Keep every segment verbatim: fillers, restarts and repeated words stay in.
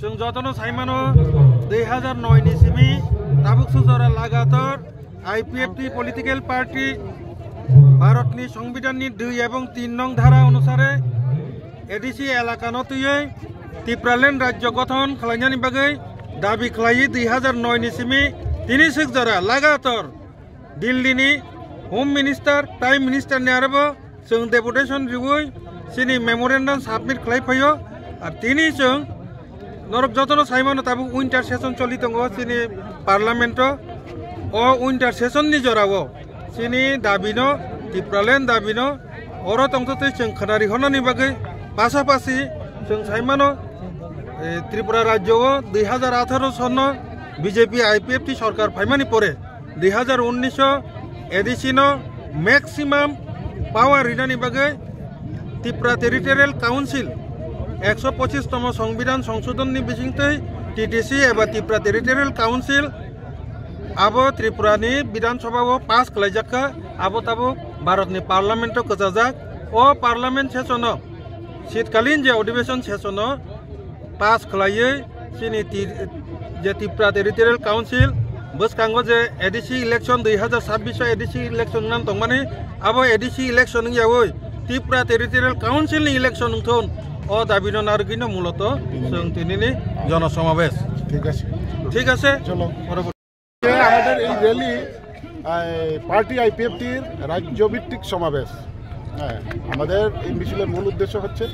Chwng jotono saimano, dui hazar noi ni simi tabuk sujora lagator I P F T political party Bharatni Songbidanni dui ebong tin nong dhara onusare A D C elakano twiwi Tipraland rajyo gothon khlainani bagwi dabi khlaiwi dui hazar noi ni simi tini swk jora lagator Delhi ni Home Minister, Prime Minister ni arabo chwng deputation riwi chini memorandum submit khlai phaio. Ar tini chwng norok jotono saimano tabuk winter session choli tongo chini parliament o. O winter session ni jorao chini dabi no, Tipraland dabi no oro tongtotwi chwng khwnari hornani bagwi pasapasi chwng saimano, eh, Tripura rajyo o dui hazar atharo sonno B J P I P F T sorkar phaimani pore dui hazar unnish o A D C no maximum power rinani bagwi Tripura Territorial Council ekso pochis tomo Songbidan Songshodhon ni bisingtwi T T C eba Tripura Territorial Council abo Tripura ni Bidhan Sabha o pass khlaijak kha, abo tabuk Bharat ni Parliament o kwchajak. O Parliament session o, shitkalin je adhibeshon session o pass khlaiwi chini ti-, je Tripura Territorial Council bwskango je A D C election dui hazar sabbish o A D C election wngna tongmani, abo A D C election wngyawi Tripura Territorial Council ni election wngthun, o dabi no narwgwi no muloto chwng tinini jonosamabesh. ঠিক আছে। ঠিক আছে? চলো। আমাদের এই র‍্যালি, আহ, পার্টি আইপিএফটির রাজ্যভিত্তিক সমাবেশ। হ্যাঁ, আমাদের এই মিছিলের মূল উদ্দেশ্য হচ্ছে,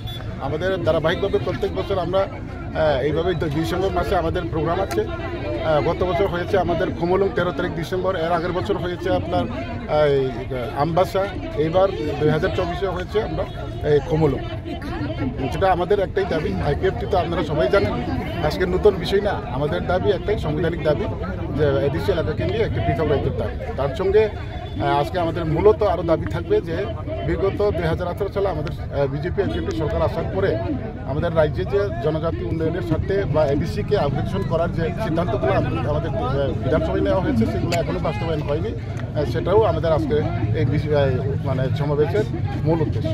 আমাদের ধারাবাহিকভাবে প্রত্যেক বছর আমরা, আহ, এইভাবে ড-, ডিসেম্বর মাসে আমাদের প্রোগ্রাম আছে। আহ, গত বছর হয়েছে আমাদের খুমুলুং তেরো তারিখ ডিসেম্বর, এর আগের বছর হয়েছে আপনার, আহ, এই, আহ, আমবাসা, এইবার দুই হাজার চব্বিশে হয়েছে আমরা এই খুমুলুং। সেটা আমাদের একটাই দাবি, আইপিএফটি তো আপনারা সবাই জানেন, আজকে নতুন বিষয় না। আমাদের দাবি একটাই সাংবিধানিক দাবি যে এডিসি এলাকাকে নিয়ে একটি পৃথক রাজ্যের দাবি। তার সঙ্গে, আহ, আজকে আমাদের মূলত আরও দাবি থাকবে যে বিগত দুই হাজার আঠারো সালে আমাদের, আহ, বিজেপি আইপিএফটি সরকার আসার পরে আমাদের রাজ্যে যে জনজাতি উন্নয়নের স্বার্থে বা এডিসিকে আপগ্রেডেশন করার যে সিদ্ধান্তগুলো আম-, আমাদের, আহ, বিধানসভায় নেওয়া হয়েছে, সেগুলো এখনো বাস্তবায়ন হয়নি। আহ, সেটাও আমাদের আজকে এই বিষ-, আহ, মানে সমাবেশের মূল উদ্দেশ্য।